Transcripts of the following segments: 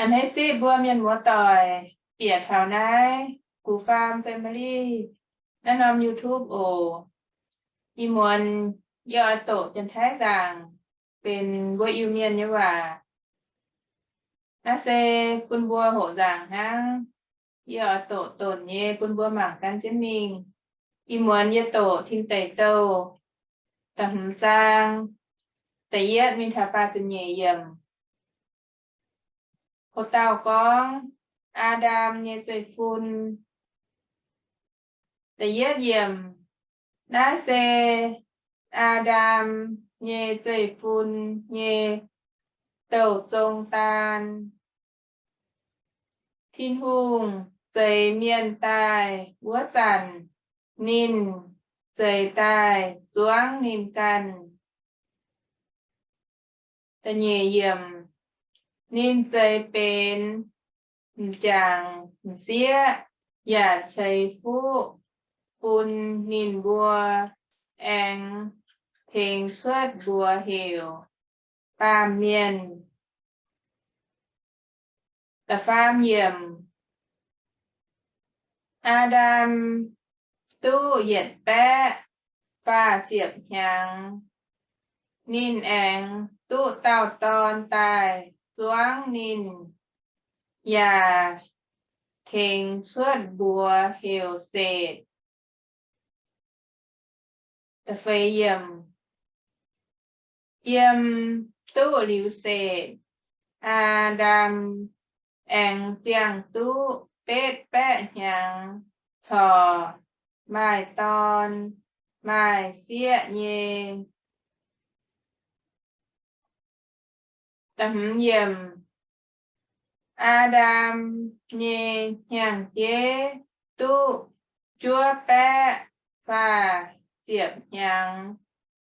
A'hneiv zipv mbuo mienh muoz doic bieqc taux naaiv Gux Faam Family naaiv norm YouTube oc. Ih muonz yie oix doqc Janx-Taiv nzaangc benx mbuo Iu-Mienh nyei waac. Naaiv se bun mbuo hoqc nzaangc hnangv. Yie oix doqc donc nyei bun mbuo mangc gan jienv mingh. Ih muonz yie doqc Tin Deic Douh da'hmz zaang, da'yietv mingh taux faah ziepc nyeic yiemc. Ho dauh gorngv Aa^ndam nyei zeiv-fun. Da'yietv yiemc. Naaiv se Aa^ndam nyei zeiv-fun nyei douh zong daan. Tin-Hungh zeix mienh daaih wuov zanc, ninh zeix daaih zuangv ninh ganh. Da'nyeic yiemc. Ninh zeix benx m'jangc m'sieqv yaac ceix fuqv bun ninh mbuo, aengx tengx cuotv mbuox heuc baamh mienh. Da'faam yiemc. Aa^ndam duqv yietc baeqv faah ziepc hnyangx. Ninh aengx duqv dauh dorn daaih zuangv ninh, yaac tengx cuotv mbuox heuc Setc. Da'feix yiemc. Yiem duqv liuz Setc, Aa^ndam aengx ziangh duqv betv baeqv hnyangx, corc maaih dorn maaih sieqv nyei. Da'hmz yiemc. Aa^ndam nyei hnyangx-jeiv duqv juov baeqv faah ziepc hnyangx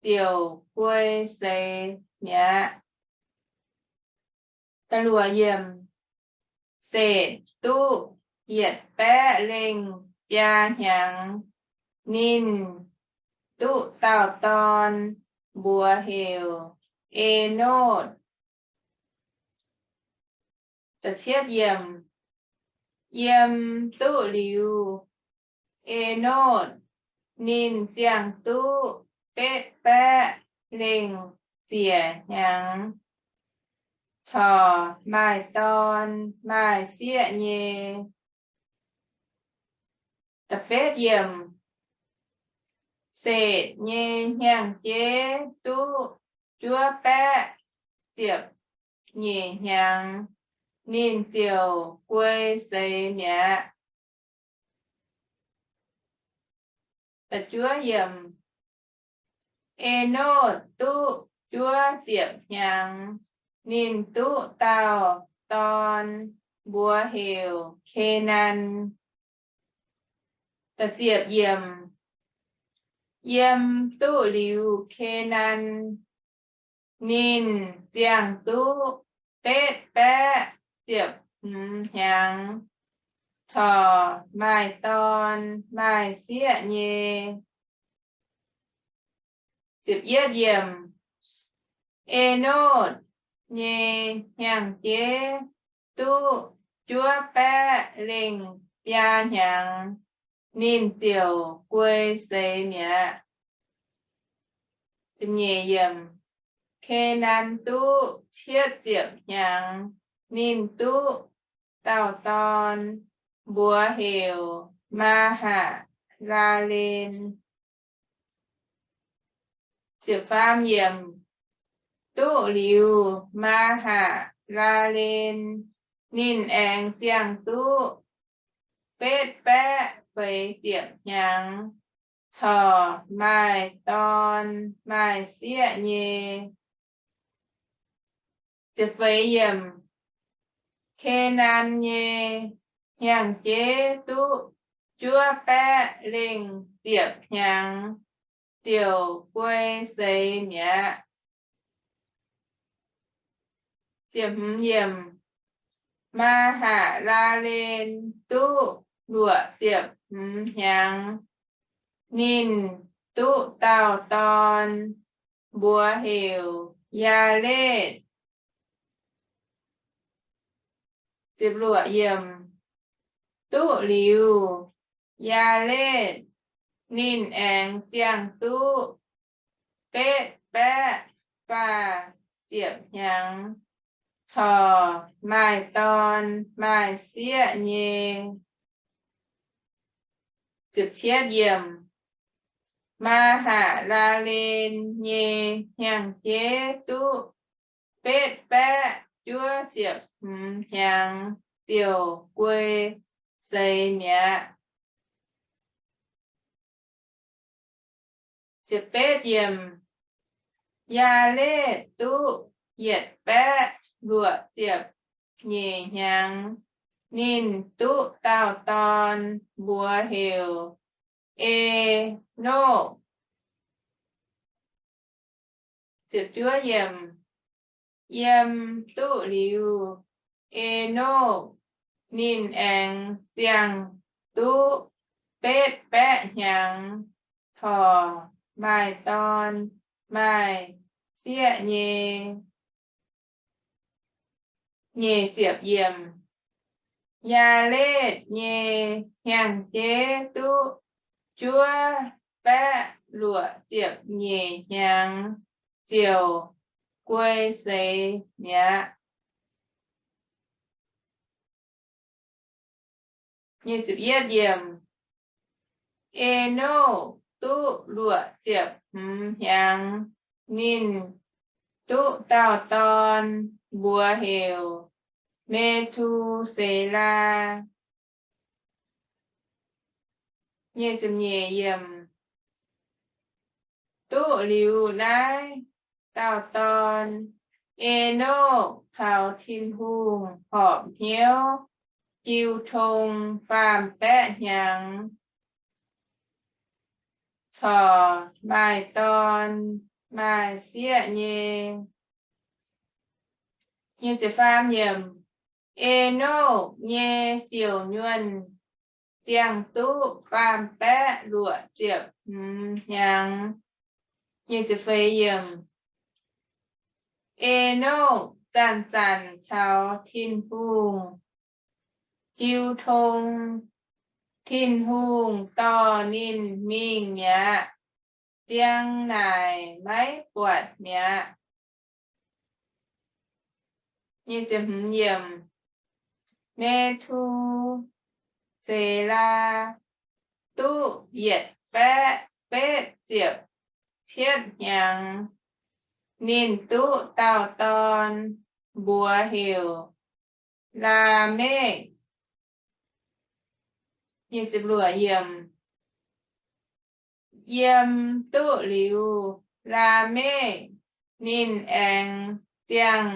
ziouc guei seix mi'aqv. Da'luoqc yiemc. Setc duqv yietc baeqv lengh biaa hnyangx, ninh duqv dauh dorn, mbuox heuc Enotv. Da'cietv yiemc. Yiem duqv liuz Enotv, ninh ziangh duqv betv baeqv lengh ziec hnyangx, corc maaih dorn maaih sieqv nyei. Da'betv yiemc. Setc nyei hnyangx-jeiv duqv juov baeqv ziepc nyeic hnyangx, ninh ziouc guei seix mi'aqv. Da'juov yiemc. Enotv duqv juov ziepc hnyangx, ninh duqv dauh dorn, mbuox heuc Kenan. Da'ziepc yiemc. Yiem duqv liuz Kenan, ninh ziangh duqv betv baeqv ziepc hmz hnyangx, corc maaih dorn maaih sieqv nyei. Ziepc yietv yiemc. Enotv nyei hnyangx-jeiv duqv juov baeqv lengh biaa hnyangx, ninh ziouc guei seix mi'aqv. Kenan duqv cietv ziepc hnyangx, ninh duqv dauh dorn, mbuox heuc Maa^haa^laa^len. Duqv liuz Maa^haa^laa^len, ninh aengx ziangh duqv betv baeqv feix ziepc hnyangx, corc maaih dorn maaih sieqv nyei. Kenan nyei hnyangx-jeiv duqv juov baeqv lengh ziepc hnyangx, ziouc guei seix mi'aqv. Maa^haa^laa^len duqv luoqc ziepc hmz hnyangx, ninh duqv dauh dorn, mbuox heuc Yaaletv. Ziepc luoqc yiemc. Duqv liuz Yaaletv, ninh aengx ziangh duqv betv baeqv faah ziepc hnyangx, corc maaih dorn maaih sieqv nyei. Maa^haa^laa^len nyei hnyangx-jeiv duqv betv baeqv juov ziepc hmz hnyangx ziouc guei seix mi'aqv. Yaaletv duqv yietc baeqv luoqc ziepc nyeic hnyangx, ninh duqv dauh dorn, mbuox heuc Enokv. Yiem duqv liuz Enokv, ninh aengx ziangh duqv betv baeqv hnyangx, corc maaih dorn maaih sieqv nyei. Yaaletv nyei hnyangx-jeiv duqv juov baeqv luoqc ziepc nyeic hnyangx ziouc guei seix mi'aqv. Enokv duqv luoqc ziepc hmz hnyangx, ninh duqv dauh dorn, mbuox heuc Me^tu^se^laa. Duqv liuz naaiv dauh dorn, Enokv caux Tin-Hungh horpc hnyouv jiu tong faam-baeqv hnyangx, corc maaih dorn maaih sieqv nyei. Enokv nyei siouc nyuonh ziangh duqv faam-baeqv luoqc ziepc hmz hnyangx. Enokv zanc-zanc caux Tin-Hungh jiu tong. Tin-Hungh dorh ninh mingh mi'aqv. Ziang naaic maiv buatc mi'aqv. Me^tu^se^laa duqv yietc baeqv betv ziepc cietv hnyangx, ninh duqv dauh dorn, mbuox heuc Laamekv. Yiem duqv liuz Laamekv, ninh aengx ziangh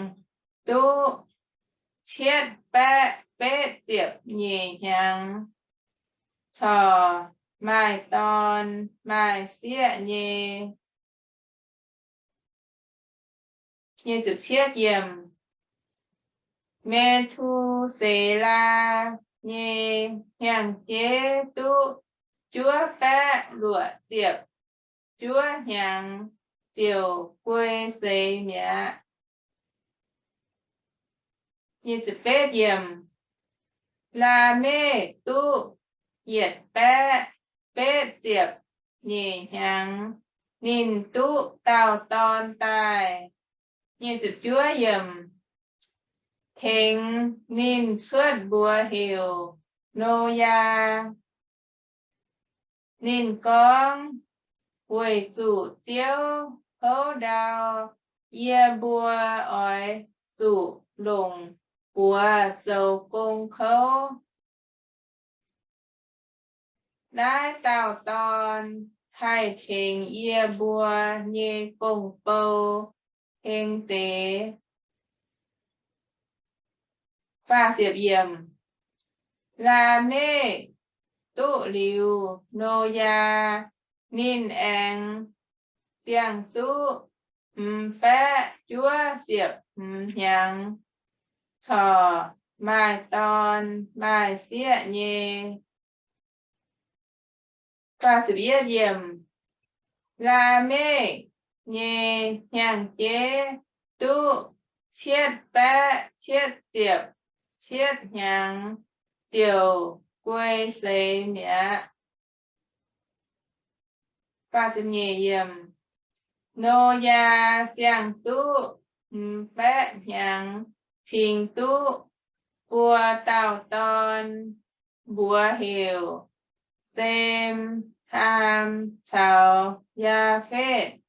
duqv cietv baeqv betv ziepc nyeic hnyangx, corc maaih dorn maaih sieqv nyei. Me^tu^se^laa nyei hnyangx-jeiv duqv juov baeqv luoqc ziepc juov hnyangx ziouc guei seix mi'aqv. Laamekv duqv yietc baeqv betv ziepc nyeic hnyangx, ninh duqv dauh dorn daaih. Tengx ninh cuotv mbuox heuc Noyaa. Ninh gorngv, Weic zuqc Ziouv houv ndau, yie mbuo oix zuqc longc buoz zoux gong kouv. Naaiv dauh dorn haih tengx yie mbuo nyei gong-bou heng deix. Laamekv duqv liuz Noyaa, ninh aengx ziangh duqv hmz baeqv juov ziepc hmz hnyangx, corc maaih dorn maaih sieqv nyei. Laamekv nyei hnyangx-jeiv duqv cietv baeqv cietv ziepc cietv hnyangx ziouc guei seix mi'aqv. Noyaa ziangh duqv hmz baeqv hnyangx cingx duqv buo dauh dorn, mbuox heuc Sem, Haam caux Yaafetv.